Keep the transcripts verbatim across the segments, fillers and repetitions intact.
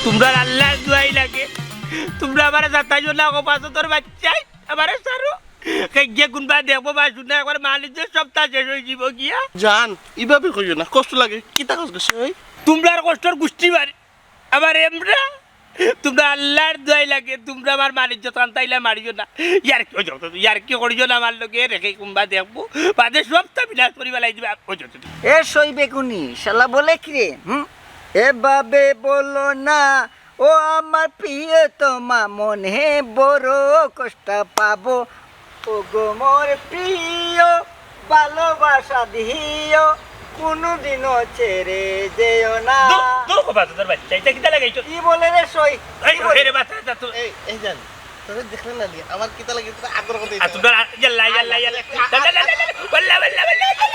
তুমরার আল্লার দোয়াই লাগে, তুমরা আমারে যাতাইও না, অগো পাঁচওয়াক্তর বাইচ্চাইন, আমারে ছাড়ো। কে গিয়া কুনবা দেখবো বা শুনে একবার মালিক যে সপ্তাহ শেষ অই যিবো গিয়া। জান, ইভাবে কইও না, কষ্ট লাগে। কিতা কষ্ট গেছে ওই? তুমরার কষ্টর গুষ্টি বাড়ি। আমার এমরা, তুমরা আল্লার দোয়াই লাগে, তুমরা আমার মালিক যত আনতাইলা মারিও না। ইয়ার কি, ওই যাও, ইয়ার কি করিও না আমার লগে, রেখে কুনবা দেখবো, বাদে সপ্তাহ বিনাশ করি বেলাই দিবা। ওই যাও, এ সই বেগুনি, শালা বলে কি রে? হুম? এভাবে বলো না, ও আমার প্রিয়তমা, মনে বড় কষ্ট পাবো। ও গো মোর প্রিয়, ভালোবাসা দিও, কোনোদিনও ছেড়ে যেও না। দূর, দূর হবা তোর বাচ্চা, এটা কিতা লাগাইছো? কি বলে রে সই? এই, কি বলে? এই রে বাচ্চা, যা তো। এই, এই জান, তোরে দেখলে না নি, আমার কিতা লাগে, তোরে আদর করতে আর ইচ্ছা তোমরা করে। ইয়াল্লা, ইয়াল্লা, ইয়াল্লা। ইয়াল্লা, ইয়াল্লা, ইয়াল্লা। ওয়াল্লা, ওয়াল্লা, ওয়াল্লা, ওয়াল্লা।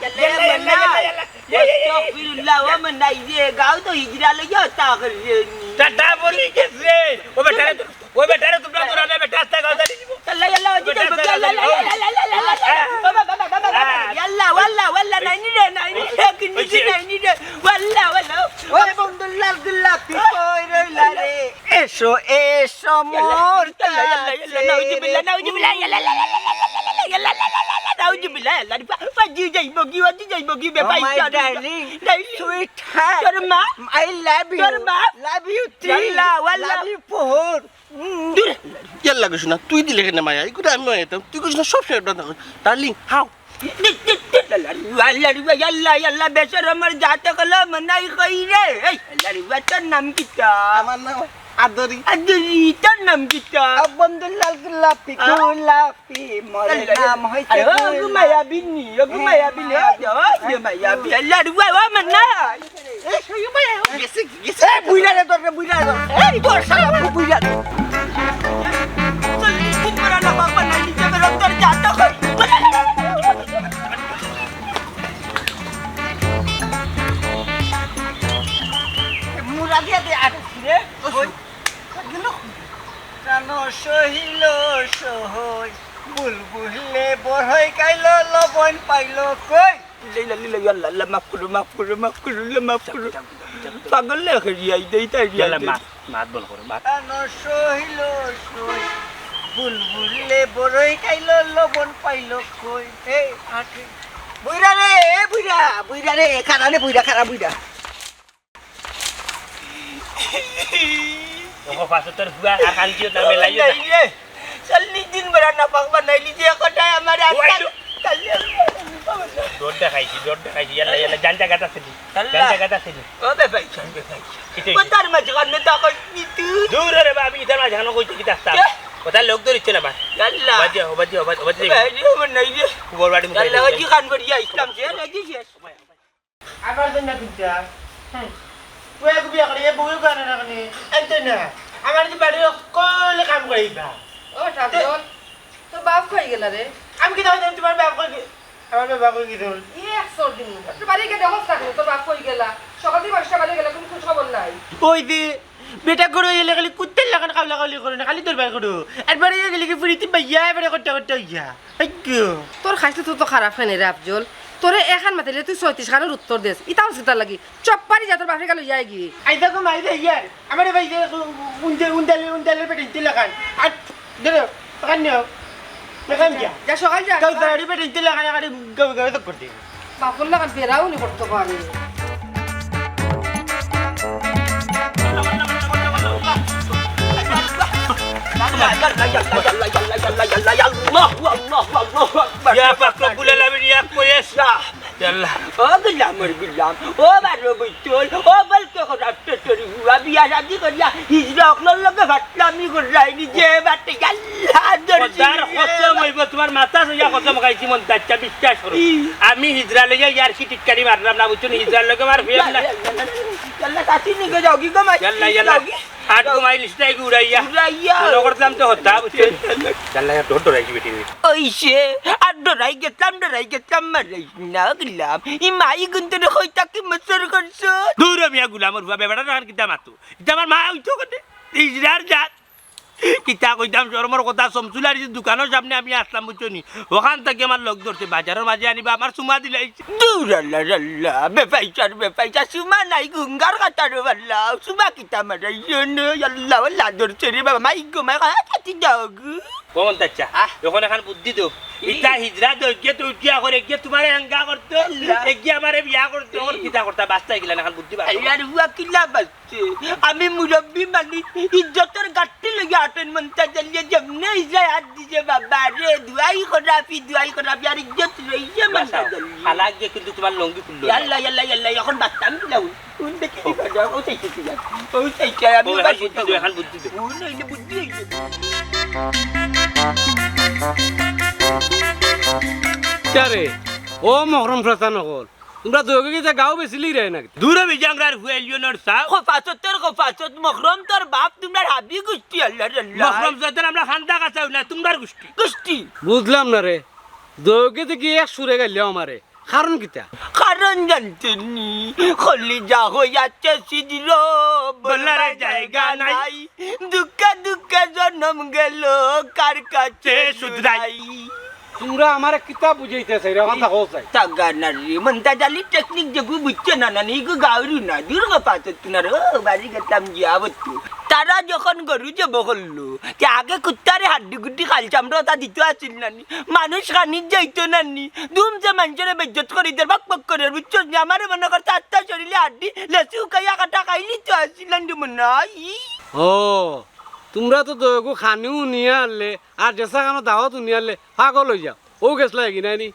ইয়াল্লা, ইয়াল্লা, ইয়াল্লা, ইয়াল্লা। আস্তাগফিরুল্লাহ, ও মন নাই রে, গাও তো হিজরা লইয়া তা করে নি। টাটা বলি গেছে। ও বেটারে, ও বেটারে তোমরা তোরা না বেটা, আস্তা গাও জানি দিব। আল্লাহ, আল্লাহ, ওই যে বেটা, যাইবো কি? আল্লাহ, আল্লাহ, আল্লাহ, আল্লাহ, আল্লাহ, আল্লাহ। ও বাবা, বাবা, বাবা, বাবা। আল্লাহ, আল্লাহ, আল্লাহ, নাই নি রে, নাই নি রে, কিন্নি ওই যে নাই নি রে। আল্লাহ, আল্লাহ। ওই বন্ধু লাল গোলাপি কই রইলা রে? এসো, এসো মোর কাছে। নাউজুবিল্লাহ, নাউজুবিল্লাহ, ইয়াল্লা, ইয়াল্লা, ইয়াল্লা, নাউজুবিল্লাহ, ইয়াল্লা, রে বাবা, বাজি যাইবো কি, বাজি যাইবো কি, বে Oh ভাই, my জান। Darling, darling। Sweetheart, তোর মা? I love you। তোর মা? Love you three। ইয়াল্লা, ওয়াল্লা। Love you four। উম। দূর। ইয়াল্লা কইস না, তুই দিলে কেনে মায়া? এই করে আমি মায়া দিতাম। তুই কইস না, সব সময় ডাক। Darling, how. আল্লাহ রে, আল্লাহ, আল্লাহ, বেচারা আমার জাতে কলম নাই কই রে। এই, আল্লাহ রে, তোর নাম কিতা? আমার নাম আদরি। আদরি, তোর নাম কিতা? আ, বন্ধু লাল গোলাপি, আ? গোলাপি, মোর আল্লাহ রে। নাম হইছে আরে, ও গোলাপি। গো মায়াবিনী, ও গো হ্যাঁ, মায়াবিনী, ও মায়াবিনী। গো, ও গো মায়াবিনী, আল্লাহ রে, ও আমার না। এই, এই, এই, এই, গেছে, গেছে। এই, বুইড়া রে, ধর রে, বুইড়া রে, ধর। এই, ধর, শালা, বু-, বুইড়া রে। চল্লিশ দিন বেড়া না, বাবা, না, নিজে বেরো, তোর যা তো কর। মুরা দিয়া দে, আর রে, ওই, গেল। প্রাণ সহিল সহয়, বুলবুলে বড়ই খাইল, লবণ পাইল কই? লা ইলাহা ইল্লাল্লাহ, ইয়া আল্লাহ, আল্লাহ, মাফ করো, মাফ করো, মাফ করো, আল্লাহ, মাফ করো। পাগল লেখে রিয়াই দেই, তাই রিয়াই ইয়াল্লা, দেই। মাত, মাত বন্ধ করো, মাত। আনো সহিল সই, বুলবুলে বড়ই খাইল, লবণ পাইল কই? এই, আটে। বুইড়া রে, এ বুইড়া, বুইড়া রে, খারা রে, বুইড়া, খারা বুইড়া। ওগো, পাঁচওয়াক্তর ফুয়া, আর কান্দিও না, মেলাইও না। নাই রে, চল্লিশ দিন বেড়া না পাক বানাইলি যে কথায় আমার ওই আজকাল তো। কালি আমি ডর দেখাইছি, ডর দেখাইছি, ইয়াল্লা, ইয়াল্লা, জান জাগাত আছে নি? আল্লাহ। জান জাগাত আছে নি? ও বে ভাই, চল বে ভাই। কিতা ও হইছে? তার মাঝখানে তো এখন নিতু। দূর রে বা, আমি ইতার মাঝখানে কইতে কিতা আসতাম? কে? ওটার লোক ধরিচ্ছে না বা। আল্লাহ। বাদ দিয়া, বাদ দিয়া, বাদ দিয়া। ভাই রে, আমার নাই রে। বড় বাড়ি মুখে আল্লাহ, দিছে। ওই যে কান করিয়া ইসলাম যে, নাকি শেষ। আমার জন্য কিনতে হয়। হুম। তুই এক বিয়া করে, এ বউয়ে করে না কেন? এই তো না। আমার যে বাড়ির সকলে কাম করে দিবা। ও, ঠাকুর, তোর বাপ কই গেলা রে? আমি কি তাহলে তোমার বাপ কই গে-, আমার বাপ কই গেছে? ই এক সর্দি মুখ। তোর বাড়ি গিয়ে দেখো থাকলো, তোর বাপ কই গেলা? সকাল থেকে মানুষটা বাড়ি গেলা, কোনো খোঁজ খবর নাই। ওই যে, বেটা করো এলে খালি কুত্তার লাখান কাউলা কাউলি করে না, খালি তোর বাড়ি করো। একবারে গেলে কি ফুরিতি বাইয়া, এবারে করতে করতে হইয়া। এই গো। তোর খাইছলত তো খারাপ হয় না রে আফজল। তোরে এখান মাতিলে তুই ছয়ত্রিশ খানোর উত্তর দেস। ইতা হচ্ছে তার লাগি। চপ্পারি যা তোর বাপের গালো যায় গিয়ে। আইসা গো মাই রে ইয়ার। আমারে ভাই যে উন্দে-, উন্দালে-, উন্দালের পেটে ইন্তে লাগান। আর ধরো, ওখান নিও। ওখান যা। যা সকাল যা। গাউ গাড়ি পেটে ইন্তে লাগান, গাড়ি গাউ গাউ তো করতে। বাপর লাগান বেড়াও নি করতে পারে। ইয়া পাক রব্বুল আলামিন, ইয়া কয়েস। ইয়া আল্লাহ। ও গোলামর গোলাম, ও বারো বৈতল, ও বলকে খরাব টেটরি হুয়া, বিয়া শাদি করিয়া হিজড়া অকলর লগে ফাটলামি করাইনি যে বাটে, আল্লাহ, দর্শি। খোদার কসম অইবো, তোমার মাথা ছইয়া কসম খাইছি মন চাইচ্ছা, বিশ্বাস করো। ই। আমি হিজড়া লইয়া ইয়ার কি টিটকারি মারলাম না, বুঝছো নি? হিজড়ার লগে আমার প্রেম না। আল্লাহ, কাছে নিয়ে যাও, কি গো মাই? আল্লাহ, আল্লাহ। যাও কি? আট ঘুমাইলিস নাই উড়াইয়া। উড়াইয়া। মনে করতাম তো হতা, বুঝছো? আল্লাহ, ডর ডরাইছি বেটি রে। ওই সে, আর ডরাই গেতাম, ডরাই গেতাম, মারাইস না গোলাম। ই মাই গুন্তরে কইতা কি মসর করছো? দূর মিয়া গোলামর ফুয়া, বেবাটা আর কিতা মাতো? ইতা আমার মা অইতো কেনে? হিজড়ার জাত। কিতা কইতাম, শরমর কথা, শমসুল আলীর দোকানর সামনে আমি আছলাম, বুঝছো নি? অখান থাকি আমার লগ ধরছে, বাজারর মাঝে আনিবা, আমার চুমা দিলাইছে। দূর আল্লাহ, আল্লাহ, বেফাইসার বেফাইসা, চুমা নাই, গুঙ্গার কাটারো আল্লাহ, চুমা কিতা মারাইছে নে, আল্লাহ, আল্লাহ ধরছে রে বাবা, মাই গো মাই, কাতি দাও গো। ও মন্তাজ চাচা, আহ। অখন এখান বুদ্ধি দেও। ই। ইতা হিজড়া দইগে তো উঠিয়া করে, গিয়ে তোমারে হেঙ্গা করতো, আল্লাহ। এগিয়ে আমারে বিয়া করতো, অখন ই। কিতা করতা, বাস্তা গিলা না, এখান বুদ্ধি বার করো। আল্লাহর হুয়া কিলা বাস আমি মুরব্বি মানুষ, ইজ্জতর গাট্টি লইয়া আটেন মন্তাজ আলী, যেমনে ইজায় হাত দিছে বাবা রে, দুয়াই খরাফি, দুয়াই খরাফি, আর ইজ্জত রইছে মন্তাজ আলী। হালা গিয়ে কিন্তু তোমার লঙ্গি খুললো না। ইয়াল্লা, ইয়াল্লা, ইয়াল্লা, অখন বাতাম দিলাম। কোন দেখি কি করে? ও চাইছে কি জানি? ও চাইছে, আমি ও, এখান বুদ্ধি দে, এখান বুদ্ধি দে। ও নইলে বুদ্ধি হইছে। কিতা রে? ও মহরম চাচা নকল। তুমরা দুইওগে কিতা গাউ বেচিলিরায় নাকি? দূরে বিজাংরার ফুয়া এলিয়নর সাব। খফাসতর খফাসত, মখরম তোর বাপ, তুমরার হাবি গুষ্টি, আল্লাহ রে আল্লাহ। মখরম জাতের আমরা খান্দা কাছাও না, তুমরার গুষ্টি। গুষ্টি। বুঝলাম না রে, দুইওগে দেখি এক সুরে গাইলে আমারে, কারণ কিতা? কারণ জানতে নি, কলিজা হইয়াছে ছিদ্র, বলার বলার জায়গা জায়গা নাই। নাই। দুঃখে দুঃখে জনম গেল, কার কাছে এ শুধরাই। শুধরাই? তুমরা আমারে কিতা বুঝাইতায় চাইরায়, অখন থাকো চাই। তাগা না রে, মন্তাজ আলী টেকনিক যেগু বুঝছে না, না, নি গু গাউরি না, দূর গো পাছত না রে, ও, বাড়ি গেতাম গিয়া বত্তু। তারা যখন গরু জব করলো, তে আগে কুত্তারে হাড্ডি গুড্ডি খাল চামড়া ওটা দিত আছিল না নি? মানুষ খানিত যাইতো না নি? দুমছে মানষরে বেইজ্জত করি দের, বক বক করে, বুঝছস নি? আমারে মনে করছে আত্মা শরীরে হাড্ডি, লেসু খাইয়া কাটা খাইলি তো আছিল না নি মনে হয়? ও, তুমরা তো দুইওগু খানিও নিয়া আনলে, আর যেছা খানো দাওয়াত নিয়া আনলে, পাগল অই যাও। ও গেছলা এগি নাই নি?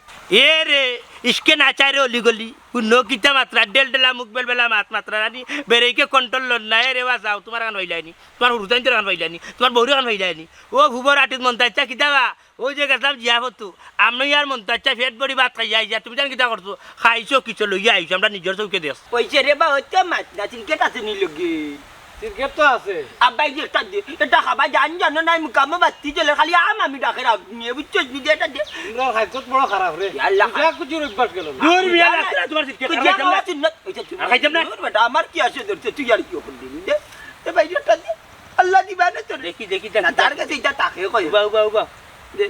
এ রে, ইশকে নাচায় রে অলি গলি। হুনো কিতা মাতরা, ডেল ডেলা মুখ বেল বেলা মাত মাতরা রানি, বেরেইকে কন্ট্রোল লর না। এ রে বা যাও, তোমার খান হইলাই নি, তোমার হুরুতাইন্তর খান হইলাই নি, তোমার বউর খান হইলাই নি। ও ভুবর আটিত মন্তাজ চাচা কিতা বা? ওই যে গেছলাম জিয়াফতু, আমি আর মন্তাজ চাচা পেট ভরি ভাত খাইয়া আইছি, তুমি জান কিতা করছো? খাইছো কিছু লইয়া আইছো, আমরা নিজর চউখে দেখছি। কইছে রে বা, ওই তো মাত না, সিগারেট আছে নি লগে? সিগারেট তো আছে। আব্বাই যে একটা দে, এটা খাবা জান জানো নাই, মুকামো বাত্তি জ্বলে, খালি আম আমি ডাকে রাখ নিয়ে, বুঝছস নি? দে এটা দে। তোমরা খাইছত বড় খারাপ রে। ইয়াল্লা। তুই যা কুচুর অভ্যাস গেল না। দূর মিয়া, রাখতে না তোমার সিগারেট। তুই যা খাইতাম না। খাওয়া চিন্তা, ওই যে তুই আর খাইতাম না। দূর বেটা, আমার কি আছে ধরছে, তুই আর কি ওখান দিন দে। এ ভাই, এটা দে। আল্লাহ দিবা না তোরে। দেখি, দেখি, দেখি, না, তার দেখি। কাছে এটা তাকে কয়। উবা, উবা, উবা। দে।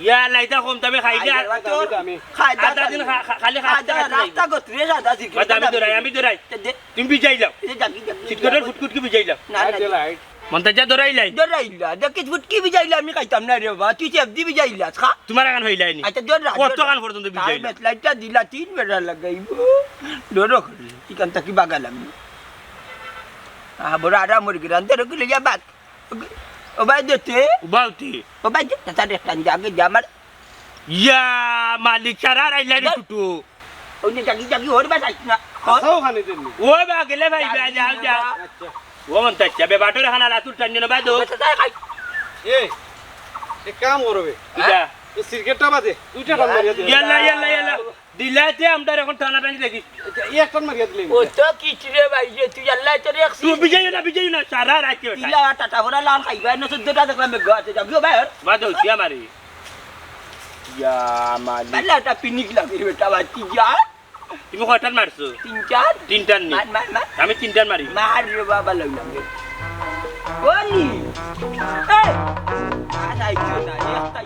ইয়া, লাইটা কম দামে খাই দে। আইয়া, তোর আমি, আমি। খাই দে, আধা দিন খাই। খা-, খা-, খালি খাই খাই দে, দে, খাই। রাস্তা গো, তুই সাদা সিগারেট এটা দামি আমি দৌড়াই, আমি দৌড়াই। দে, দে। তুমি বিজাই লাও। এই যে জাগি, জাগি, সিগারেটর জাগি। ফুটকুটকি বিজাই লাও। না, না, আচ্ছা, দে। লাইট। মন্তাজ চাচা দৌড়াইলাই। দৌড়াইলা। দে, কি ফুটকি বিজাইলা আমি খাইতাম না রে বাবা। তুই চেপ দি বিজাইলা, খা। তোমার এখন হইলাই নি? আচ্ছা, দৌড় রাখ, কত দৌড় রাখ। কান পর্যন্ত আর বিজাইলা? মেট লাইটটা দিলা, তিন বেটা লাগাইবো। দৌড় রাখ। ইখান থাকি বাগা লাগবো। আহ, বড় আরাম ওর গিরান, দৌড় গিলে যা বাদ। ও ভাই দে তে। উবাউতি। ও ভাই দে, তাড়াতাড়ি একটা আগে দে আমার। ইয়া, মালিক, সারা রাইলা রে দে। টুটু। ওই যে জাগি জাগি ওর বাস আইস না। আসাও খানি দেননি। ও বা গেলে ভাই, জাগি যা, যাও, না। যাও। আচ্ছা। ও মন্তাজ চাচা, বে বাটর খানা লাতুর টানিও না, বাদ দাও। বেটা, তাই খাই। এ, এক কাম করো বে। কিতা? এই সিগারেটটা বাদে, দুইটা টান মারিয়া দে। ইয়াল্লা, ইয়াল্লা, ইয়াল্লা। দিলাইতে আমরার এখন টানাটানি দেখি। এই এক টান মারিয়া দিলে। ও তো কিচ্ছু রে ভাই, যে তুই আল্লাহ তোর এক তুই সিজ বিজাইও না, বিজাইও না, সারা রাখি ওটা। দিলা টাটা ভরা লাল খাইবা, না চোদ্দটা দেখলাম বেগ আছে, যাবি ও ভাই। বাদ দাও, তুই আমারে। ইয়া মালিক। আল্লাহ, এটা পিনিক লাগে রে বেটা, বাচ্চি যা। তুমি কয়টার মারছো? তিন চার। তিনটার নি? মার, মার, মার। আমি তিনটার মারি। মার রে বাবা, লইলাম রে। ওলি। এই। আর আইছো না, একটাই।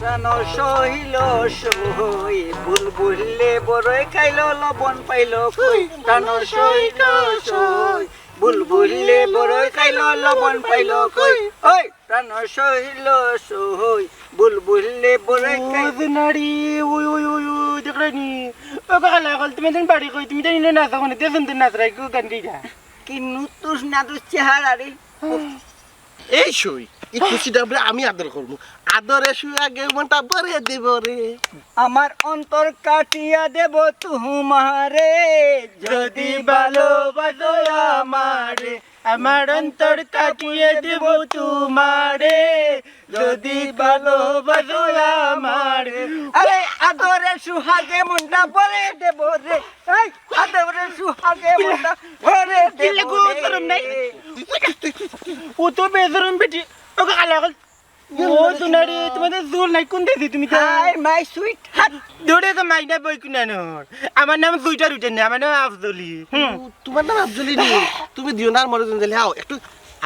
প্রাণ সহিল সই, বুলবুলে বড়ই খাইল, লবণ পাইল কই। প্রাণ সহিল সই, বুলবুলে বড়ই খাইল, লবণ পাইল কই। ওই, প্রাণ সহিল সই, বুলবুলে বড়ই খাইল। ও নারী, ওই, ওই, ওই, ওই, দেখরায় নি? ও কাকা লাকল, তুমি দিন বাড়ি কই, তুমি তো ইনো নাচো, মানে, দেশন দিন নাচ রাখো, গান গাইরা। কি নুতুস নাতুস চেহারা রে। এই সই, এই খুশিটা বলে আমি আদর করবো। আদরে সই আগে মনটা ভরে দেব রে। আমার অন্তর কাটিয়া দেব তোমারে, যদি ভালোবাসো আমারে। আমার অন্তর কাটিয়ে দেব তোমারে, যদি ভালোবাসো আমারে। আরে আদরে সুহাগে মনটা ভরে দেব রে। এই, আদরে সুহাগে মনটা ভরে দেব কিলে গো, রে। শরম নাই? ও তো বেশরম বেটি। ও কালা কল। ও দুনারি, তোমাদের জুল নাই, কোন দেশি তুমি তো? Hi, my sweetheart. দূরে তো মাইনা বই কুনানোর। আমার নাম সুইটার উঠে না, আমার নাম আফজলি। হুম। ও, তোমার নাম আফজলি নি? তুমি দিও না আর মরে জন দিলে, হাও, একটু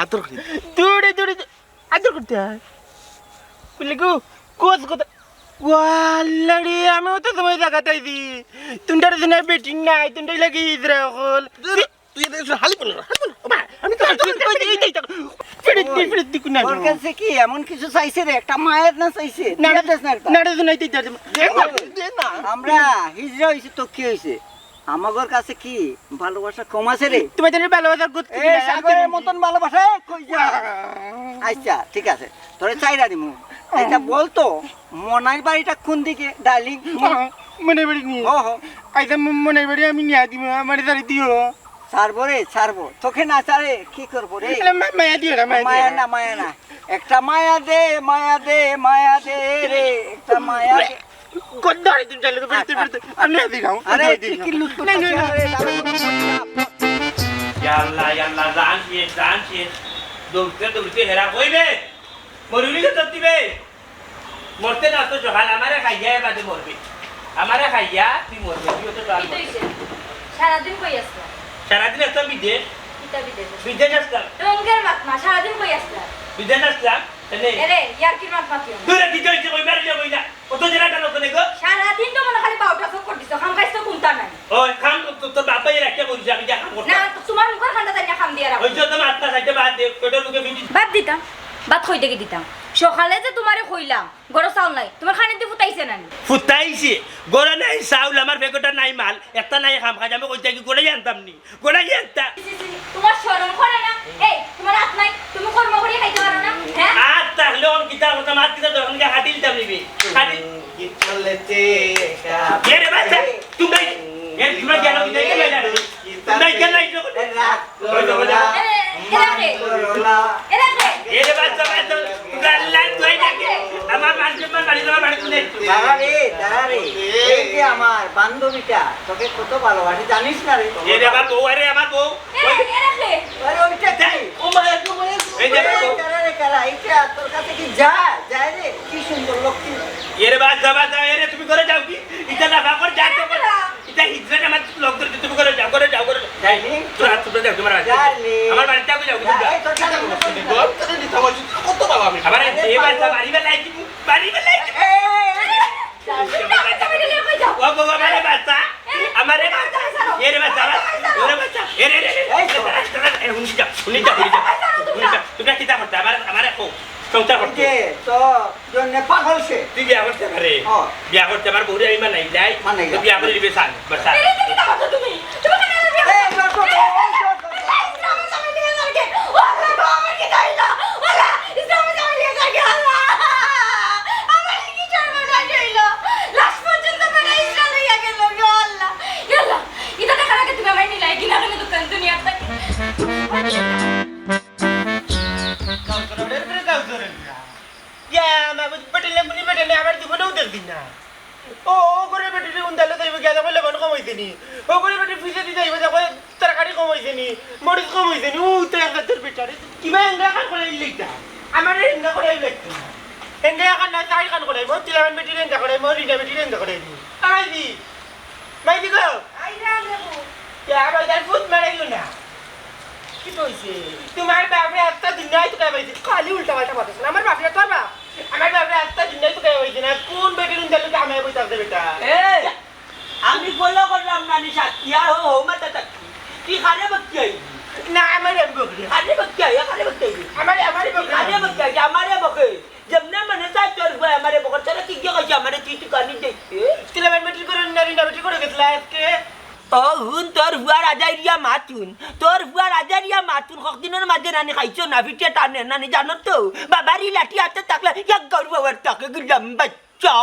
আদর করি। দৌড়ে দৌড়ে দে-, আদর করতে হয়। বুঝলি গো, কোচ কথা। ওয়াল্লা রে, আমি অত সময় জাগাত আইছি। তুমরার জন্য বেটিং নাই, তুমরার লাগি ইজরা অকল। দূর, তুই এদের হালি বল না, হালি বল না। ও ভাই, আমি তো হালি বল না। এই, এই, এই, এই, ফিরিত দি, ফিরিত দি, কোন ওর কাছে কি এমন কিছু চাইছে রে? একটা মায়ার না চাইছে? না, না, দিস না একটা। না, না, না, এই, এই, এই, দে না, দে না। আমরা হিজরা হইছি তো কি হইছে? আমাগর কাছে কি ভালোবাসা কম আছে রে? তোমার জন্য ভালোবাসার গুদ এ, কিনা? সাগরের মতন ভালোবাসা, এ, কই যা? আচ্ছা, ঠিক আছে, তোরে চাইরা দিমু। এটা বলতো, মনাইর বাড়িটা কোন দিকে, ডার্লিং? মনাইর বাড়ি নি? ও হো। আইতা ম-, মনাইর বাড়ি আমি নিয়া দিমু, আমারে ছাড়ি দিও। ছাড়বো রে, ছাড়বো। তোকে না ছাড়ে কি করবো রে? আরে মা-, মায়া দিও না, মায়া দিও মায়া না। না, মায়া না। একটা মায়া দে, মায়া দে, মায়া দে রে, একটা মায়া দে। গন্ধ হয় তুমি চাইলে তো বেরোতে, বেরোতে। আমি আর দিই না, আরে, আমি আর দিই কি, না। কি লুটপাট না, না, আছে? না। আরে, দাঁড়াও। ইয়া আল্লাহ, ইয়া আল্লাহ, জান শেষ, জান শেষ। দৌড়তে, দৌড়তে হেরা কইবে। মরুলি তো তত্তিবে। মরতে না তো সকাল, আমারে খাইয়া এ বাদে মরবে। আমারে খাইয়া তুই মরবে, তুই তো সকাল কিতা মরবে। হইছে? সারাদিন কই আছলা? সারাদিন আছলাম বিদেশ। কিতা বিদেশ আছলা? বিদেশ আছলাম। রঙ্গের মাতমা, সারাদিন কই আছলা? বিদেশ আছলাম। এরে, ইয়ার্কির মাত মাতিও না। দূরে দিতে হইছে, কইবার হইলে কই না। অত জেলা কেন ওখানে গো? সারাদিন তো মনে খালি বারোটা চোখ করে দিছো, কাম কাজ তো কুন্তা নাই। ওই কাম তো তো-, তোর বাপ ভাইয়ের একটা বলছি, আমি যা কাম করতাম। না, তো তোমার মুখের খান্দা তাই না কাম দিয়ে রাখো। ওই যে তো মাত্রা খাইতে বাদ দে, পেটের মুখে ফিটি। বাদ দিতাম, বাদ কই থেকে দিতাম? সকালে যে তোমারে কইলাম, গরো চাউল নাই, তোমার খানিতে ফুটাইছে না নি? ফুটাইছে, গরো নাই চাউল, আমার প্যাকেটে নাই মাল, একটা নাই কাম কাজ, আমি কই থাকি গরো আনতাম নি? গোড়া গিয়া আত্তা। ছি, ছি, ছি, তোমার শরম করে না? এই, তোমার আত নাই? তুমি কর্ম করিয়া খাইতে পারো না? হ্যাঁ? আত থাকলে অন কিতা করতাম, আত কিতা দোকান গিয়া হাঁটি দিতাম নিবি? হাঁটি। কি চলেছে এটা? এ রে বাচ্চা, তুমি, এ তোমরা গেল কি দেখে গেলে? তোমরা গেল এই তো। রাগ করো না, এ, এ, এ রাখে। মান করো না। এ রাখে। এ রে বাচ্চা, বাচ্চা, তোমরা আল্লাহ দোয়াই দেখে। আমার মানুষের বাড়ি, আমার বাড়ি তুলে। দাঁড়া রে, দাঁড়া রে। এই যে আমার বান্ধবীটা, তোকে কত ভালোবাসে জানিস না রে? এ রে আমার বউ, আরে আমার বউ। এ, এ রাখে। আরে ওইটা কি? ও মা, এ তো মা, এ তো এই যে এই, কারা রে, কারা? এইটা তোর কাছে কি যায়? যায় রে? কি সুন্দর লক্ষ্মী। এরে বাদ, যা বাদ, যা, এরে তুমি করে যাও কি? ইটা না বাপর যা তো করে। ইটা হিজড়া আমার লগ ধরে তুমি করে যাও, করে যাও, করে যাও। যাইনি? তোর হাত তুলে যাও, তোমার হাত। যাইনি। আমার বাড়িতে আমি যাও, তুমি যাও। এই তোর কাছে কোনো সুযোগ নেই। তোর কাছে নিতে হবে, কত বাবা আমি। আমার এই বাড়িতে বাড়ি বেলাই দিব, বাড়ি বেলাই দিব। এই, এই, এই, এই। ও বাবা, আমারে বাঁচা। আমারে বাঁচা। এরে বাঁচা, আমার, ওরে বাঁচা। এরে, এরে, এরে। এই তো। এ, হুনি যা, হুনি যা, হুনি যা। হুনি যা। তোমরা কিতা করতে? আমার, আমারে কও। সংসার করতে। যে, তো, জন্য পাগল সে। তুই বিয়া করতে পারে। ও। বিয়া করতে পারে, বউরে আমি মানাই যাই। মানাই তো যাই। বিয়া করে দিবে সান, বাসা। এরে, তুমি কিতা করছো তুমি? তুমি কেন বিয়া করছো? এই, এই, এই, এই, এই। আল্লাহ, ইসলামের সামনে দিয়ে যাবে। ও আল্লাহ গো, আমার কিতা অইলো? ও আল্লাহ, ইসলামের সামনে দিয়ে যাবে। আল্লাহ। আমার কি সর্বনাশ অইলো? লাশ পর্যন্ত বেটা ইসলাম লইয়া গেল গো আল্লাহ। ইয়া আল্লাহ, ইটা দেখার আগে তুমি আমারে নিলায় কিনা কেনে দোকান দুনিয়ার থাকি? ইয়া, মা, বেটি লেবুনি বেটি লে, আমার জীবনেও দেখছি না। ও, ও করে বেটি রে উন্দালো যাইব গিয়া, দেখো লেবন কম অইছে নি। ও করে বেটি ফিসে দি যাইব, দেখো তরকারি কম অইছে নি, মরিচ কম অইছে নি। ও তো এক জাতের বেটারে, কিবা এঙ্গা খান করে ইলিতা। আমার এঙ্গা করে ইলিতা। এঙ্গা খান না, চাই খান করে। মো তিলাবান বেটি এঙ্গা করে, মো রিনা বেটি এঙ্গা করে। আমার দি। মাইদি গো। আইরা লেবু। ইয়া, আমার তার ফুট মারাইও না। কিতা অইছে? তোমার বাপরে আত্তা দিন নাই তো খাই পাইছে। খালি উল্টা পাল্টা মাতিস না। আমার বাপরে তোর বাপ। আমার বাপরে আত্তা দিন নাই তো খাই পাইছে না। কোন বেটির উন্দালো তো আমায় বই থাকতে বেটা? এ, আমি ফলো করলাম না নি সাক্ষী। আর হো, হো, মাথা থাকি। কি খারে বাক্কি আই? না, আমার আমি বকরি। খারে বাক্কি আই, খারে বাক্কি আই। আমারে, আমারে বকরি। খারে বাক্কি আই, আমারে বকে। যেমনে মনে চায় তোর ফুয়া আমারে বকর, তোরা কি গিয়ে কইছে আমারে তুই তুই কানি দেখতে? তুই আমার বেটির করে নারী না বেটি করে গেছিলা আজকে? ও হুন, তোর ফুয়ার আজাইরিয়া মাতুন, তোর ফুয়ার আজাইরিয়া মাতুন, কতদিনের মাঝে নানি খাইছো না, ফিটে টানে নানি জানো তো? বাবারই লাঠি হাতে থাকলে এক গরু বাবার তাকে গেলাম বাচ্চা।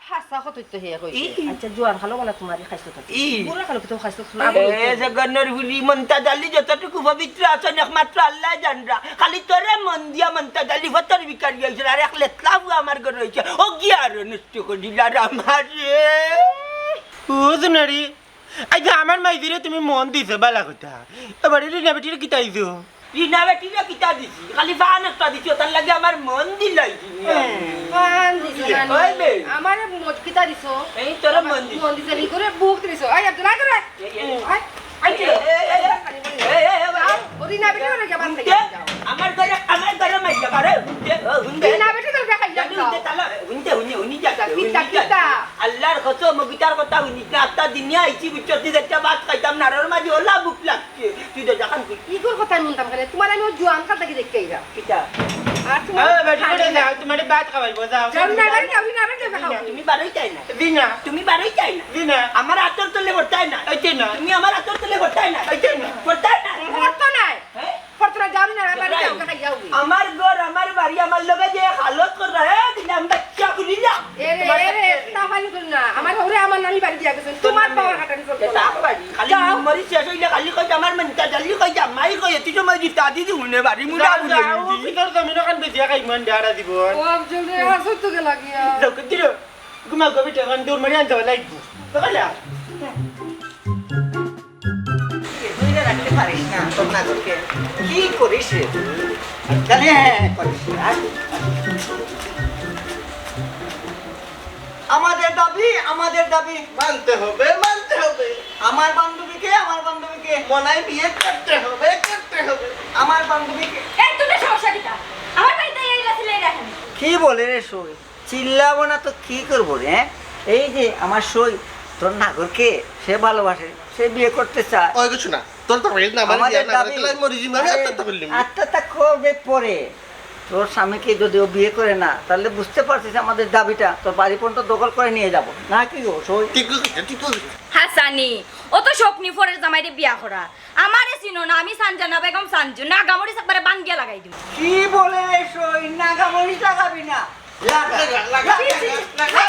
হাসা কতই তো হে কইছে। ই। আচ্ছা, জোয়ান খালো বলা তোমারই খাইছো তো। ই। বুড়া খালো কি তো খাইছো না? এ, জগন্নর বুলি মন্তাজ আলী যতটুকু পবিত্র আছেন একমাত্র আল্লাহ জানরা। খালি তোরে মন দিয়া মন্তাজ আলী ফতর ভিখারি হইছে, আর এক লেতলা ফুয়া আমার ঘরে হইছে। ও গিয়া আরো নষ্ট করে দিল আর আমারে। ও জুনারি, আইজা আমার মাইজিরে তুমি মন দিছো, বালা কথা। এবারে রিনা বেটিরে কিতা দিছো? রিনা বেটিরে কিতা দিছি? খালি ফান একটা দিছি, ওটার লাগি আমার মন দিলাইছি। ফান দিছো মানে? ওই বে। আমারে মন কিতা দিছো? এই তোরে মন দিছি। মন দিছো, নি করে বুক দিছো। এই আব্দুল, আয় তোরা। এই, এই, এই। আয়, আয়, এই, এই, এই, এই, এই, এই, এই, এই। ও রিনা বেটি ওরে কেমন উঠে? আমার ঘরে, আমার ঘরে মাইয়া পারে, হুনতে, ও, হুনতে। বিনা বেটি তোর দেখাই জানি, যাইতাম। হুনতে, তালা, হুনতে, হুনি, হুনি যা, কিতা, হুনি যা। কিতা? আল্লাহর কসম, মুগিটার কথা হুনি না, আত্তা দিনিয়া আইছি, বুঝছো, তুই একটা ভাত খাইতাম না, আর ওর মাঝে ওলা ভুক লাগছে। তুই তো যখন কি কি তোর কথা হুনতাম কেনে? তোমার আমি ওই জোয়ান কাল থাকি দেখতে আইরা। কিতা? আর তোমার এ, বেটি, খালি বেটি, না। যাও, তোমার ভাত খাওয়াইবো, যাও। যাও, না, বাড়ি যাও, না, বাড়ি যাও, খাও। তুমি বারোই চাই না। জি না। তুমি বারোই চাই না। জি না। আমার আতর তলে পড়তাই না। এই যে না। তুমি আমার আতর তলে পড়তাই না। এই যে না। পড়তাই না। পড়তো নাই। হ্যাঁ? পড়তো না, যাও না, বাড়ি যাও, খাই যাও। আমার ঘর, আমার বাড়ি, আমার লগে যে হালত কররা, এ, দিলাম বাচ্চা খুলি না। এ রে, তোমার এ রে, বাচ্চা। তা খালি কর না। আমার হৌরে আমার নানি বাড়ি দিয়া গেছেন। তোমার বাবার কাটানি চলতো না। খালি যাও। মরি শেষ হইলে খালি কই আমার মনটা জালি কই জামাই কই এত সময় দিতা দিদি হুনে বাড়ি মুড়া যাও, বুলে যাও, দিদি। ভিতর জমিন ওখান বেজিয়া খাই মন ডাড়া দিব। ও, জলদি আসো তো গেলা গিয়া। যাও, কই দিল? ঘুমাও, ঘুমাও, বেটা, এখন দৌড় মারি আনতে হবে, লাইট। সকালে আস। তুই রে রাখতে পারিস না, তোর নাগরকে। কি করিস রে তুই? আজকাল হ্যাঁ, হ্যাঁ, করিস না। আর আমাদের দাবি, আমাদের দাবি। মানতে হবে, মানতে হবে। আমার বান্ধবীকে, আমার বান্ধবীকে। মনাই বিয়ে করতে হবে, করতে হবে। আমার বান্ধবীকে। এই, তোদের সমস্যা কিতা? আমার বাড়িতে এই লাসি লেগে রাখেন। কি বলে রে সই? চিল্লাবো না তো কি করবো রে, হ্যাঁ? এই যে আমার সই, তোর নাগরকে সে ভালোবাসে, সে বিয়ে করতে চায়। ওই কিছু না, তোর তো হইল না, আমার আমাদের বিয়ে না দাবি। করে, তাহলে আমি মরে যাবো, আমি আরে, আত্মহত্যা করলাম। আত্মহত্যা করবে পরে। তোর স্বামীকে যদি ও বিয়ে করে না, তাহলে বুঝতে পারছিস আমাদের দাবিটা, তোর বাড়ি পর্যন্ত দখল করে নিয়ে যাবো। না কি গো, সই? ঠিক আছে, ঠিক আছে। হাসানি, ও তো শখ নি ফরের জামাইরে বিয়া করা। আমারে চিনো না, আমি সানজানা বেগম সানজু, নাগামরিচ একবারে বাঙ্গিয়া লাগাই দিমু। কি বলে রে সই, নাগামরিচ লাগাবি না? লাগা, লাগা, লাগা, ছি, ছি, ছি। লাগা।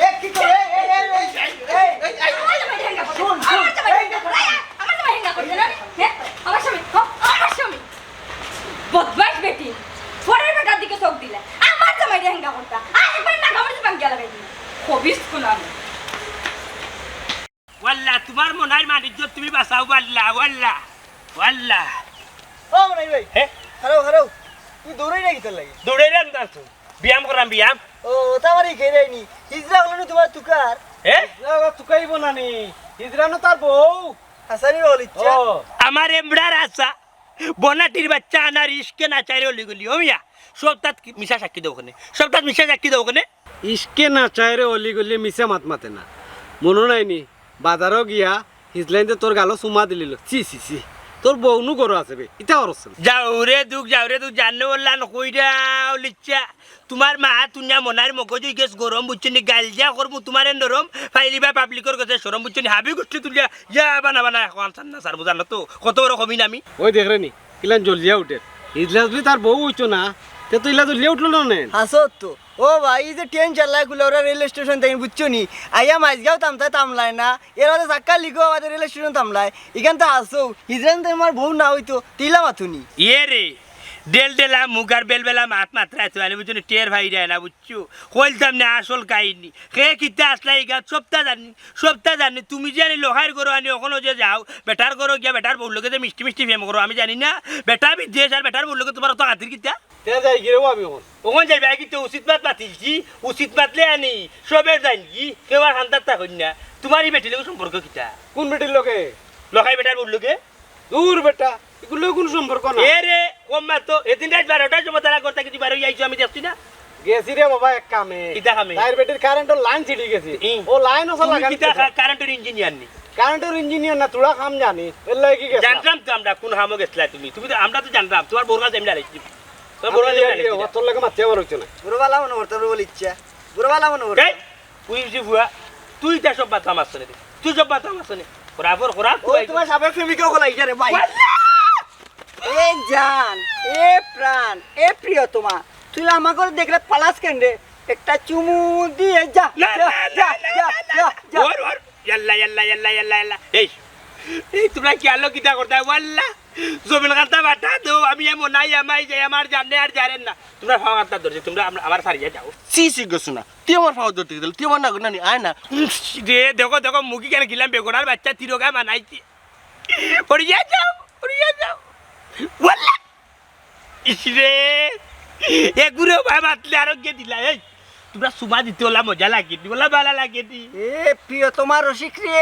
এ, কি করে? এই, এই, এই, এই, এই, এই, এই, এই, আমার জামাই হেঙ্গা করছে। শুন, শুন। আমার জামাই হেঙ্গা করছে। এই, আমার জামাই হেঙ্গা করছে না রে? হ্যাঁ? আমার স্বামী, হ, আমার স্বামী। বদমাইশ বেটি। ফরের বেটার দিকে চোখ দিলে। আমার জামাইরে হেঙ্গা করতা। আর একবার নাগামরিচ বাঙ্গিয়া লাগাই দিমু। খবিস কোন আমি। ওয়াল্লা, তোমার মনাইর মানিজ্য তুমি বাঁচাও, ওয়াল্লা, ওয়াল্লা, ওয়াল্লা। ও মনাই ভাই, হে? হারাও, হারাও। তুই দৌড়াই না কিতার লাগি? দৌড়াই না, আমি তো আছি। ব্যায়াম করাম, ব্যায়াম। ও, তা আমার এই খেয়ে যায়নি। হিজরা হলো না তোমার তুকার? হে? হিজরা আবার তুকাইবো না নি? হিজরা না তার বউ। হাসানি বল ইচ্ছা। ও। আমার এমরার আশা। বনাটির বাচ্চা আনার ইশকে না চাইরে অলি গলি। ও মিয়া, সবটাত কি মিছা সাক্ষী দেও কেনে? সবটাত মিছা সাক্ষী দেও কেনে? ইশকে না চাইরে অলি গলি মিছা মাত মাতে না। মনো নাই নি? বাজারো গিয়া হিজলাইন্দে তোর গালো চুমা দিলিল। ছি, ছি, ছি। তোর বউ নু গরো আছে বে। ইতা অরছে না। যাও রে দুখ, যাও রে দুখ, জানো ওল্লা নকইরা অলিচ্ছা। তোমার মা তুনিয়া মনার মগজ হই গেছ গরম, বুঝছো নি? গাইল যা করমু তোমারে নরম, ফাইলিবা পাবলিকর গেছে শরম, বুঝছো নি? হাবি গুষ্টি তুলিয়া ইয়া বানা বানা এখন সান্না সার বুঝা না তো, কত বড় কমি না আমি। ওই দেখ রে নি, কিলান জ্বলিয়া উঠে। হিজলা যদি তার বউ হইতো না, তে তো ইলা জ্বলিয়া উঠলো না নে। হাসত তো। ও ভাই, এই যে ট্রেন চালায় গুলা ওরা রেল স্টেশন থেকে, বুঝছো নি? আইয়া মাইজগাঁও থামতায় থামলায় না, এর মাঝে ধাক্কা লিখো আমাদের রেল স্টেশন থামলায়। এখান তো হাসো, হিজলাইন তো আমার বউ না হইতো, তিলা মাথুনি। ইয়ে রে, ডেল ডেলা মুগার বেলবেলা মাত মাত্রা আছে, মানে বুঝছো নি? টের ভাই রে না, বুঝছো? কইলতাম না আসল কাহিনী। হে কিতা আসলা ইগা, সবটা জানি, সবটা জানি। তুমি যে আনি লোহার গরু আনি, ওখানে যে যাও, বেটার গরু গিয়া বেটার বউর লগে যে মিষ্টি মিষ্টি প্রেম করো, আমি জানি না। বেটা বিদেশ আর বেটার বউর লগে তোমার অত খাতির কিতা? তে যাই গিরে ও আমি ওখান। ওখান যাইবা কিন্তু উচিত মাত মাতিস কি? উচিত মাতলে আনি, সবে জানি কি? কেউ আর হান্দার তা হইন না। তোমার এই বেটির লগে সম্পর্ক কিতা? কোন বেটির লগে? লোহাই বেটার বউর লগে। দূর বেটা, এগুলো কোনো সম্পর্ক না। এ রে, কম মাত তো। এদিন রাত বারোটার সময় তারা ঘর থাকি তুই বার হইয়া আইছো, আমি দেখছি না। গেছি রে বাবা এক কামে। কিতা কামে? তাইর বেটির কারেন্টর লাইন ছিড়ি গেছে। ই। ও লাইন ওসব তুমি লাগানি কিতা গেছে। কা-, কারেন্টর ইঞ্জিনিয়ার নি? কারেন্টর ইঞ্জিনিয়ার না, তুড়া কাম জানি। এর লাগি কি গেছে? জানতাম তো আমরা কোন কামো গেছলা তুমি। তুমি তো, আমরা তো জানতাম। তোমার বউর কাছে আমি লাগাইছি। তোমার বউর কাছে আমি লাগাইছি। তোর লাগে মাতিয়ে আমার হইতো না। বুড়ো বালা মনে করতে, বুড়ো বলে ইচ্ছা। বুড়ো বালা মনে করতে। এই, তুই যে বুয়া, তুই তা সব মাথা মারছ না। তুই সব মাথা মারছ না। খরাফর খরাফ ওই তুই। তোমার সাবেক প্রেমিকা ওগুলো ইজারে ভাই। ওয়াল্লা! এ জান, এ প্রাণ, এ প্রিয়তমা, তুই আমাকে দেখলে পালাস কেন রে? একটা চুমু দিয়ে যা, না, যা, না, যা, না, যা, না, না, যা, না। যা। ওর, ওর, ইয়াল্লা, ইয়াল্লা, ইয়াল্লা, ইয়াল্লা, ইয়াল্লা। এই, এই, তোমরা কি আলো কিতা করতায়? ওয়াল্লা, জমিন কান্তা বাটা দেও, আমি এমন নাই, আমাই যাই, আমার জানে আর জানেন না। তোমরা ফাও কান্তা ধরছে, তোমরা আম-, আমার সারিয়ে যাও। সি, সি, গো শোনা, তুই আমার ফাও ধরতে গেলে, তুই আমার না, না, নি, আয় না। উম, রে, দেখো, দেখো, মুখি কেন গিলাম বেগুনার বাচ্চা, তিরোগা বানাইছে। পড়িয়া যাও, পড়িয়া যাও। ওয়াল্লা! ইস রে! এগুরে ভাই মাতলে আরো কে দিলা, এই? তোমরা সুমা দিতে ওলা মজা লাগে নি, ওলা ভালা লাগে নি। এ প্রিয়তমা রসিক রে,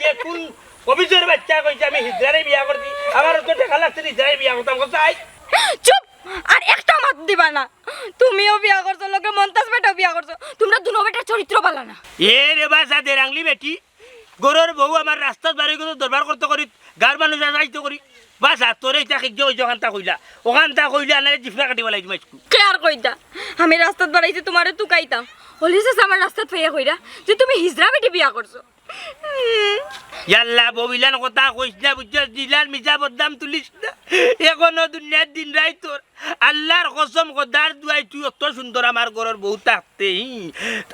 অফিসর বাচ্চা কইছে আমি হিজড়ারে বিয়া করছি, আমার অত টেকা লাগছে হিজড়ারে বিয়া করতাম, কথা আই। চুপ! আর একটা মাত দিবা না। তুমিও বিয়া করছো, লগে মন্তাজ বেটাও বিয়া করছো, তুমরা দুনো বেটার চরিত্র বালা না। এ রে বা, যা দেরাংলি বেটি, ঘরর বউ আমার রাস্তাত বারই গেছে দরবার করতে করি, গাঁওর মানুষ আসাইতে করি। বাস, আর তোরে ইতা খেইজে ওই যেখানটা কইলা, ওখানটা কইলা, আনারে জিফরা কাটি বালাই দিমাইছকু। কে আর কইতা? আমি রাস্তাত বারইছি তুমারে তুকাইতাম। অলি চাচা আমার রাস্তাত পাইয়া কইরা যে তুমি হিজড়া বেটি বিয়া করছো। ইয়াল্লা, বউ ইলান কথা কইস না, বুঝছস? ইলান মিছা বদনাম তুলিস না। এখনো দুনিয়ার দিন রাইত তোর। আল্লার কসম, খোদার দুয়াই, তুই অত সুন্দর আমার ঘরর বউ থাকতে, হি,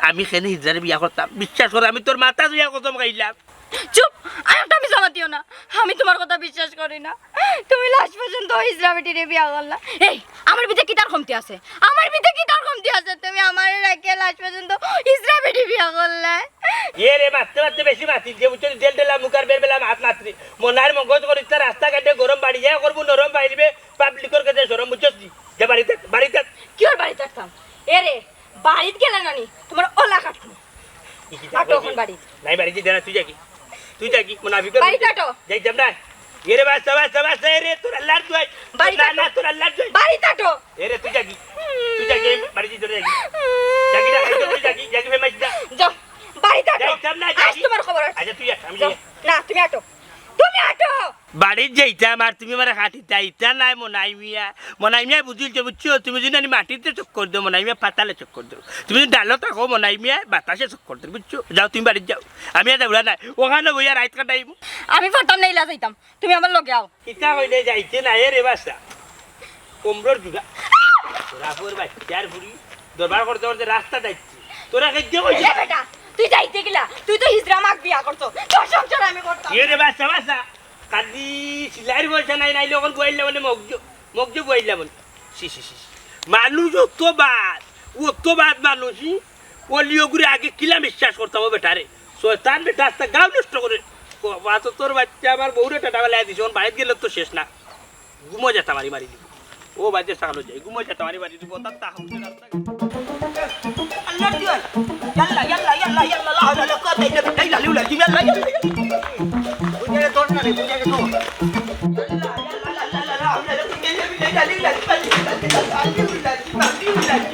আমি কেনে হিজড়ারে বিয়া করতাম? বিশ্বাস কর, আমি তোর মাথা ধুইয়া কসম খাইলাম। চুপ! আর একটা মিছা মাতিও না। আমি তুমার কথা বিশ্বাস করি না। তুমি লাস্ট পর্যন্ত হিজড়া বেটিরে বিয়া করলা। এই, আমার ভিতরে কিতার কমতি আছে? আমার ভিতরে কিতার কমতি আছে? তুমি আমারে রাখিয়া লাস্ট পর্যন্ত হিজড়া বেটি বিয়া করলা। এ রে, মাততে মাততে বেশি মাতিস যে, বুঝছস? ডেল ডেলা মুখ আর বেল বেলা মাত মাতরি। মনার মগজ করিস না, রাস্তাঘাটে গরম বাড়ি যায় করবো, নরম বাইরবে, পাবলিকর কাছে শরম, বুঝছস নি? যা বাড়িত, বাড়িত। কিওর বাড়িত থাকতাম? এ রে, বাড়িত গেলে না নি, তুমার অলা কাটমু। আটো অখন বাড়িত। নাই, বাড়িত যাইতাম না, তুই যাগি। তুই যাগি, মুনাফিক। বাড়িত আটো। যাইতাম না। এ রে, বাস, বাস, বাস, এ রে, তোর আল্লার দুয়াই। বাড়িত না, আটো। না, তোর আল্লার দুয়াই। বাড়িত আটো। এ রে, তুই যাগি। তুই যাগি, বাড়িত যাইতাম না, যাগি। যাগি না, যাগি, যাগি, ফেমাইস না। যাও, বাড়িত আটো। যাইতাম না, আজ যাগি। তুমার খবর আছে। আচ্ছা, তুই যা, আমি যাও। যাই। না, তুমি আটো। তুমি আটো। বাড়িত যাইতাম আর তুমি আমারে কাটিতায়, ইতা নায় মনাই মিয়া। মনাই মিয়া বুঝিল যে, বুঝছো, তুমি যদি আনি মাটিতে চক্কর দেও, মনাই মিয়া পাতালে চক্কর দেও। তুমি যদি ডালো থাকো, মনাই মিয়া বাতাসে চক্কর দেও, বুঝছো? যাও, তুমি বাড়িত যাও, আমি আর যাইতাম না, ওখানো বইয়া রাইত কাটাইমু। আমি পারতাম না, ইলা যাইতাম, তুমি আমার লগে আও। কিতা কইলে যাইতে না, এ রে বাসা। কোমরর জুড়া। তোরা পুর বাচ্চার ফুড়ি, দরবার করতে করতে রাস্তা যাইছি। তোরা খেতে কইছি। এ বেটা, তুই যাইতে গিলা, তুই তো হিজড়া মাগ বিয়া করছো, তোর সংসার আমি করতাম। এ রে বাসা, বাসা। কালি সিলাইর পয়সা নাই, নাইলে অখন বুয়াইলা মানে মগজ, মগজ বুয়াইলা মানে। সি, সি, সি, সি। মানুষ অত বাদ, অত বাদ মানুষ, ই? অলিও ঘুরে আগে কিলা বিশ্বাস করতাম ও বেটারে। শয়তান বেটা আস্তা গাঁও নষ্ট করে। ও, বাতো তোর বাচ্চা আমার বউরে টাটা বেলায় দিছে, অখন বাড়িত গেলে তো শেষ না। ঘুমো যেতা মারি মারি দিব। ও বাজে সাগলো যাই, ঘুমো যেতা মারি মারি দিব। তার তা হামছে রাস্তা। আল্লাহ দিও। ইয়াল্লা, ইয়াল্লা, ইয়াল্লা, ইয়াল্লা, লা হাওলা ওয়ালা কুওয়াতা ইল্লা বিল্লাহ, ইল্লা লিউলা, ইয়াল্লা, ইয়াল্লা, ইয়াল্লা। বুঝারে তোর না রে, বুঝারে তোর। ইয়াল্লা, ইয়াল্লা, লা, লা, লা, লা হাওলা ওয়ালা কুওয়াতা ইল্লা বিল্লাহ, ইল্লা লিউলা, ইল্লা লিউলা, ইল্লা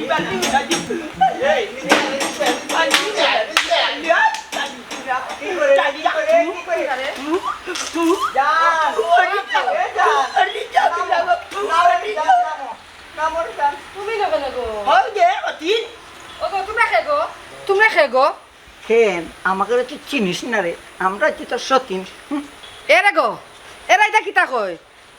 লিউলা, ইল্লা লিউলা। এই, কি করে? কি করে? কি করে? যা। এ, যা। না, না, না, না। তুমি না কেনে গো? হই দে, অতীন। ও গো, তুমরা কে গো? তুমরা কে গো? কেন? আমাকে তো চিনিস না রে। আমরা তো তোর সতীন। হুম। এ রে গো, এরা ইতা কিতা কয়?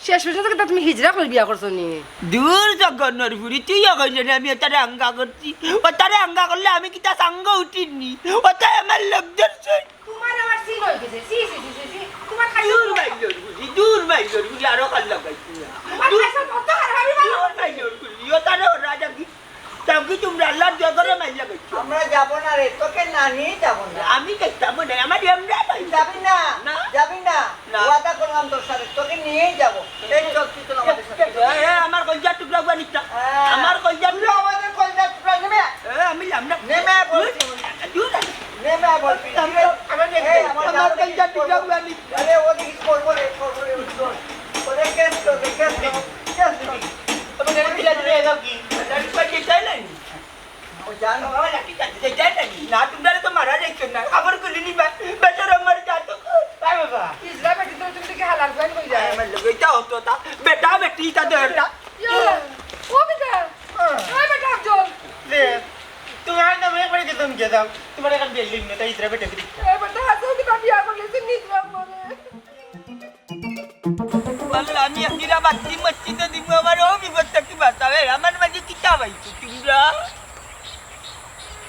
শেষ পর্যন্ত কিতা তুমি হিজড়া করি বিয়া করছো নি? দূর জগন্নর ফুড়ি, তুইও কইলে না আমি ওতারে আঙ্গা করছি। ওতারে আঙ্গা করলে আমি কিতা সাঙ্গ উঠিনি? ওতায় আমার লোক ধরছে। তোমার আমার সিন হয়ে গেছে। সি, সি, সি, সি, সি। তোমার খাইছো দূর তো। বাইর ফুড়ি, দূর বাইর ফুড়ি, আরো কাল লাগাইছি না। তোমার দূর। খাইছো কত খারাপ, আমি ভালো দূর বাইর ফুড়ি, ওতারে ওরা যাবি। যাও কি তোমরা আল্লাহর জগরে মাইলা গেছো? আমরা যাব না রে, তোকে না নিয়ে যাব না। আমি যাইতাম না, আমার এমরা নাই। যাবি না? না। যাবি না? না। ওয়াদা করলাম তোর সাথে, তোকে নিয়েই যাব। এই চল, তুই চল আমাদের সাথে। এ, এ, আমার কলিজার টুকরা গুয়া নিতা। হ্যাঁ। আমার কলিজার তুই আমাদের কলিজার টুকরা নেবে? এ, আমি লাম না। নেমে বলছি। দূর। নেমে বলছি। আমার, আমার এই, আমার আমার জামাই কলিজার টুকরা গুয়া নিতা। আরে, ও দেখি করবো রে, করবো রে, ওই চল। ওদের কেস করবে, কেস করবে, কেস করবে। তোমাকে আমি লাঠি দিয়ে দাও কি? লাঠি পাঠিয়ে চাই নাই? ও জান। বাবা, লাঠি চাই, চাই, চাই নাই। না, তোমরা তো মারা যাইছো না। আবার গুলি নিবা। বেচারা আমার জাত। বাবা, বাবা। ইসলামে কিন্তু তুমি কি হালাল জয়েন হয়ে যায়? আমার লোক এটা হতো তা। বেটা, বেটি, তা দেড়টা। ইয়া, ও বেটা। হ্যাঁ। ওই বেটা, আফজল। রে, তোমার নামে একবারে দিতাম গিয়ে দাও। তোমার এখন বিল্ডিং নেই, তাই ইসলামে টেকে দিচ্ছি। এ বেটা, আজও কিতা বিয়া করলে, সে নিজ নাম বলে। বললো, আমি একিরা বাতি মসজিদে দিব, আমার ও বিপদ থাকি বাঁচাবে, আমার মাঝে কিতা পাইছো তোমরা?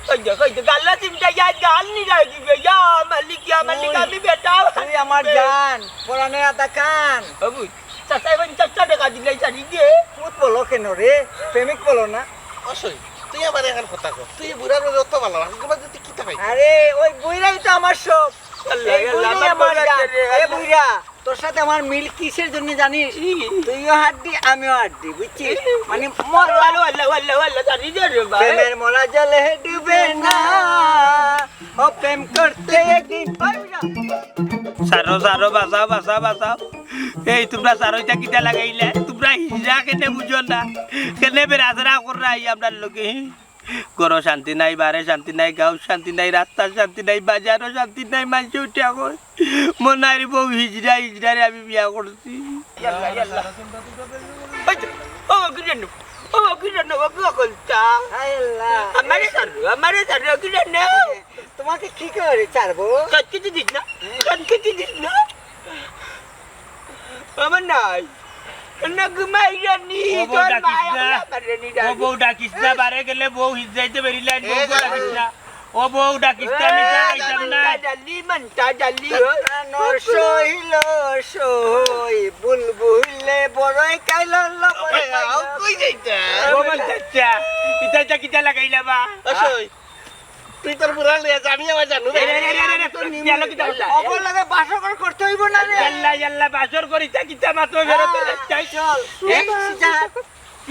কই দে, কই দে, গাল্লা চিমটা ইয়া গাল নি লাগি বে, ইয়া মালিক, ইয়া মালিক, ওই, আমি বেটা। তুই আমার জান, পরানে আতা কান। বাবু, চাচা, এখন চারশো টাকা দিলে জানি দে। ভূত বলো কেন রে? প্রেমিক বলো না? অসই, তুই আমার এখন কথা কর। তুই বুড়ার মধ্যে অত ভালো, আমাকে বাদ তুই কিতা পাইছিস? আরে, ওই বুইড়াই তো আমার সব। আল্লাহ, এই আল্লাহ, বুইড়াই আমার আমার বাবা জান। রে, এ আল্লাহ। বুইড়া, তোর সাথে আমার মিল কিসের জন্য জানিস? তুইও হাড্ডি, আমিও হাড্ডি, বুঝছিস? মানে মরা আল্লাহ, আল্লাহ, আল্লাহ, আল্লাহ, জানি রে বা। প্রেমের মরা জলে ডুবে না, ও প্রেম করতে একদিন। ছাড়ো, ছাড়ো, বাঁচাও, বাঁচাও, বাঁচাও। এই তুমরা ছাড়ো, ইতা কিতা লাগাইলা? তুমরা হিজড়া কেনে বুঝো না? কেনে বেড়াচেরা কররা আমরার লগে? ঘরো শান্তি নাই, বারে শান্তি নাই, গাঁও শান্তি নাই, রাস্তার শান্তি নাই, বাজারো শান্তি নাই, মানষে উঠিয়া কয়, "মনাইর বউ হিজড়া, হিজড়ারে আমি বিয়া করছি।" ইয়াল্লা, ইয়াল্লা। ওই তো, ও কি জানো? ও কি জানো? ও কি করতা? হায় আল্লাহ। আমারে ছাড়ো, আমারে ছাড়ো, কি জানো? তোমাকে কি করে ছাড়বো? কাটকে তো দিস না, কাটকে তো দিস না। আমার নাই। না ঘুমাই জানি, ও বউ তোর ডাকিস মায় না। আমারে পারে নি ও জানি। বউ ডাকিস না, বারে গেলে বউ হিজাইতে বেরিলাইন, এ বউ জানি। ডাকিস না। ও বউ ডাকিস না, আমি এ, চা খাইতাম না। মনটা জালি, মনটা জালি, ও। নর সইল সই, বুলবুলে বড়ই কাইল, বড়ই এ, কাইল। আও, কই যাইতা? ও মন চাচা, ইতা, ইতা কিতা লাগাইলা বা? ও সই। তুই তোর বুড়া লইয়া যা, আমি আমার জানু। এ, এ, এ, এ, এ, এ, তোর নিমু। ইয়াল্লা, কিতা করলা? অগর লগে বাসর করতে অইব না রে। ইয়াল্লা, ইয়াল্লা, বাসর করি, যা, কিতা মাতো বেরো তো হ্যাঁ, যাই। চল। এ, যা।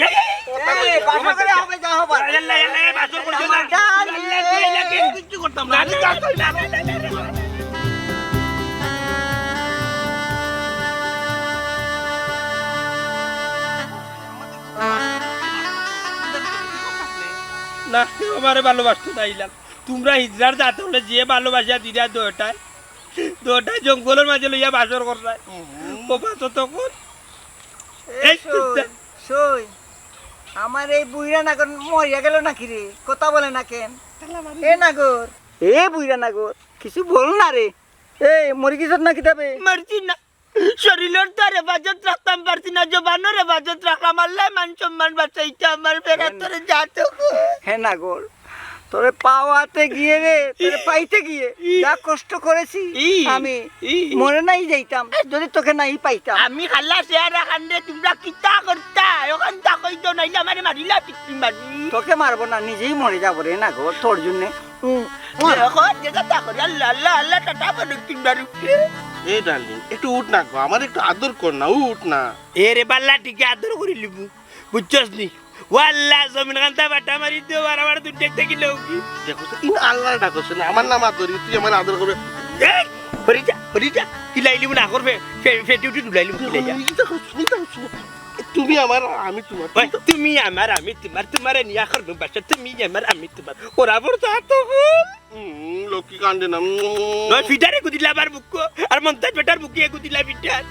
এ, এ, এ, বাসর করে হবে, যা হবে। ইয়াল্লা, ইয়াল্লা, এ, বাসর করতে না। যা, ইয়াল্লা, তুই ইয়াল্লা, কিচ্ছু করতাম না। না, না, না, না, না, না, না। না, কেউ আমারে ভালোবাসতো না, ইলাম। তুমরা হিজড়ার জাত অকলে যে ভালোবাসা দিরা দুইটায়, দুইটায় জঙ্গলর মাঝে লইয়া বাসর কররায়। হুম। ও বাসর তখন। এ এই সই, সই, আমার এই বুইড়া নাগর মরিয়া গেল নাকি রে? কথা বলে না কেন? এ নাগর, এ বুইড়া নাগর, কিছু বল না রে। এ মরি গেছত না কিতাবে? মরছি না। শরীরর তো আর হেফাজত রাখতাম পারছি না, জবানর হেফাজত রাখলাম। আল্লায় মান সম্মান বাঁচাইতা আমার বেড়া। তোরে যা তো। হে নাগর, তোরে পাওয়াতে গিয়ে রে, তোরে পাইতে গিয়ে যা কষ্ট করেছি ই, আমি, ই। মরে নাই যাইতাম যদি তোকে নাই পাইতাম। আমি খালা চেহারা খান রে, তুমরা কিতা করতা? ওখান তা কই তো নাইলে আমারে মারিলা পিট্টি মারি। তোকে মারবো না, নিজেই মরে যাবো রে নাগর, তোর জন্যে। হুম। দেখো, যেটা তা করি, আল্লাহ, আল্লাহ, আল্লাহ, টাটা বলো, তিনবার উঠে। এই ডার্লিং, একটু উঠ না গো, আমার একটু আদর কর না, উঠ না। এ রে বাল্লা, ঠিক আদর করি লিবু, বুঝছস নি? ও আল্লাহ, জমিন খান্তা বাটা মারি দিও, আর আমার দুধ দেখতে কি লোক? দেখো তো, ইন আল্লাহ ডাকো না, আমার নাম আদরি, তুই আমার আদর করবে। এই, হরি যা, হরি যা, কিলাই লিবু না করবে, ফে-, ফেটি উঠি ডুলাই লিবু, কিলাই যা। ইটা করছো, ইটা করছো। তুমি আমার, আমি তোমার। ওই, তুমি আমার, আমি তোমার, তোমারে নিয়া করবো বাসর, তুমি আমার, আমি তোমার। ওরা বড় তা তো বল। উম, লক্ষ্মী কান্দে না। উম। নয়, ফিটারে গুদিলা আবার বুকো, আর মন্তাজ বেটার বুকে গুদিলা ফিটার।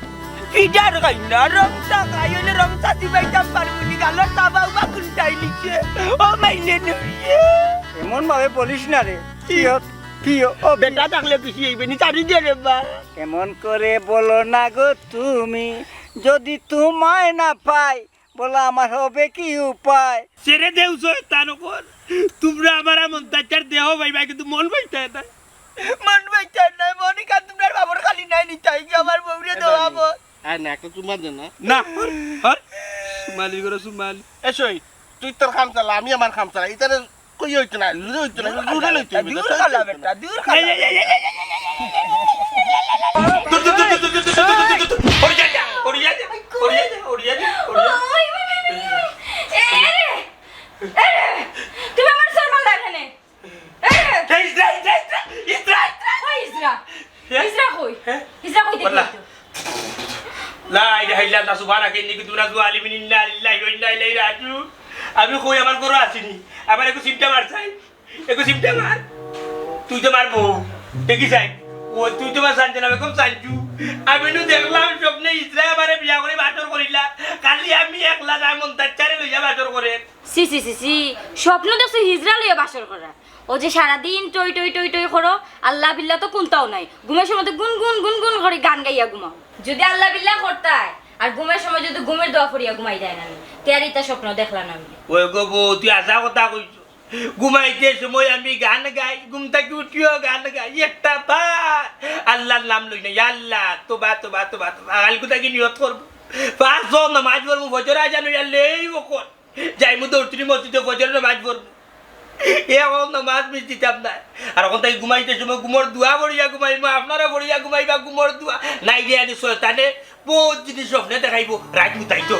ফিটার খাই না, রংচা খাই, হইলে রংচা দিবাইতাম পারবো নি, গালর তাবা উবা কুন্টাই লিখে। ও মাইনে নুয়ে। এমন ভাবে বলিস না রে। কি? কি ও, ও, বেটা থাকলে খুশি হইবে নি, চারি দিয়ে রে বা। এমন করে বলো না গো তুমি, যদি তোমায় না পাই, বলো আমার হবে কি উপায়? ছেড়ে দেও শয়তান অকল। তুমরা আমার আর মন্তাজটার দেহ পাইবায়, কিন্তু মন পাইতায় না। মন পাইতায় না, মনই কান তুমরার বাবর খালি নাই নিতাই কি আমার বউরে দেওয়া বল। আর না, একটা চুমা দে না। না, হর, হর। সুমালি করো, সুমালি। এ সই, তুই তোর কাম চালা, আমি আমার কাম চালাই। ইতারে কই হইতো না, লুরে হইতো না, লুরে লইতে হইবে। দূর খালা বেটা, দূর খালা। এই, এই, এই, এই, এই, এই, এই, এই, এই। দূর, দূর, দূর। ওরে যা, যা, ওরে যা, যা, ওরে যা, যা, ওরে যা, যা, ওরে যা। ওই, ওই, ওই, ওই, ওই। এ, এ রে, এ রে, তুমি আমার সর মারলা এখানে। এ রে। এই ইসরা, ইসরা, ইসরা, ইসরা, ইসরা। ওই ইসরা। হ্যাঁ? ইসরা কই? হ্যাঁ? ইসরা কই দেখি বললা। তো? লা ইলাহা ইল্লাল্লাহ, সুবহানাকা ইন্নী কুনতু মিনাজ জালিমিন, ইন্না লিল্লাহি ওয়া ইন্না ইলাইহি রাজিউন। আমি কই আমার ঘরো আছিনি, আমার একটু চিমটা মার চাই, একটু চিমটা মার। তুই তো আমার বউ, দেখি চাই, ও তুই তো আমার সানজানা বেগম সানজু। আমি নু দেখলাম স্বপ্নে ইসরায় আমারে বিয়া করি বাসর করিলা, খালি আমি একলা না মন্তাজ চারে লইয়া বাসর করে। ছি, ছি, ছি, ছি, স্বপ্ন দেখছো হিজড়া লইয়া বাসর করা? ও যে সারাদিন টই টই টই টই করো, আল্লাহ বিল্লাহ তো কুন্তাও নাই। ঘুমের সময় তো গুন গুন গুন গুন করে গান গাইয়া ঘুমাও। যদি আল্লাহ বিল্লাহ করতায়, আর ঘুমের সময় যদি ঘুমের দোয়া পড়িয়া ঘুমাই যায় না নি, তে আর ইতা স্বপ্ন দেখলা না আমি। ওই গো বউ, তুই হাছা কথা কইছো। ঘুমাইতে সময় আমি গান গাই, ঘুম থাকি উঠিও গান গাই। একটা বার আল্লাহর নাম লই না, ইয়া আল্লাহ, তোবা, তোবা, তোবা, তোবা। কাইল কুতা কি নিয়ত করবো? পাঁচ ওয়াক্ত নামাজ পড়বো, ফজর আজান হইয়া লেই ও কর। যাইমু দৌড়তুরি মসজিদে ফজর নামাজ পড়মু। এ অখন নমাজ মিস দিতাম না। আর অখন তাই ঘুমাইতে সময় ঘুমর দোয়া পড়িয়া ঘুমাইমু, আপনারা পড়িয়া ঘুমাইবা ঘুমর দোয়া। নাইলে আনি শয়তানে বউত জিনিস স্বপ্নে দেখাইবো, রাইত মুতাইতো।